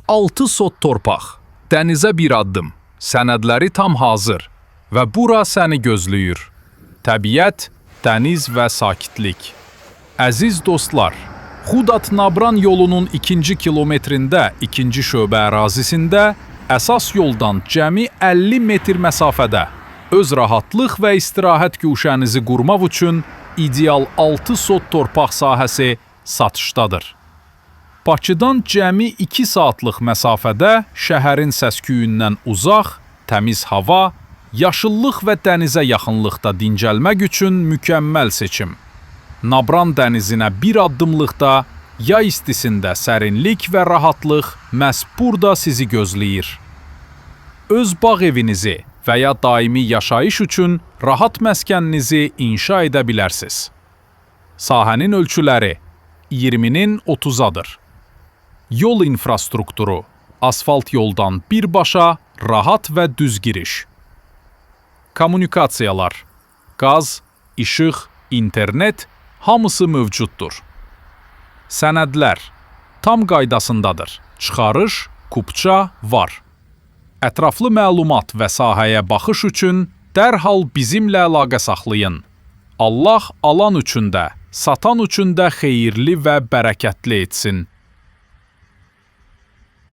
6 sot torpaq, dənizə bir addım, sənədləri tam hazır və bura səni gözləyir. Təbiət, dəniz və sakitlik. Əziz dostlar, Xudat-Nabran yolunun 2-ci kilometrində, 2-ci şöbə ərazisində əsas yoldan cəmi 50 metr məsafədə öz rahatlıq və istirahət guşənizi qurmaq üçün ideal 6 sot torpaq sahəsi satışdadır. Bakıdan cəmi 2 saatlıq məsafədə şəhərin səs-küyündən uzaq, təmiz hava, yaşıllıq və dənizə yaxınlıqda dincəlmək üçün mükəmməl seçim. Nabran dənizinə bir addımlıqda yay istisində sərinlik və rahatlıq məhz burada sizi gözləyir. Öz bağ evinizi və ya daimi yaşayış üçün rahat məskəninizi inşa edə bilərsiniz. Sahənin ölçüləri 20-nin 30-adır. Yol infrastrukturu asfalt yoldan birbaşa rahat və düz giriş. Kommunikasiyalar, qaz, işıq, internet hamısı mövcuddur. Sənədlər tam qaydasındadır. Çıxarış, kupça var. Ətraflı məlumat və sahəyə baxış üçün dərhal bizimlə əlaqə saxlayın. Allah alan üçün də, satan üçün də xeyirli və bərəkətli etsin.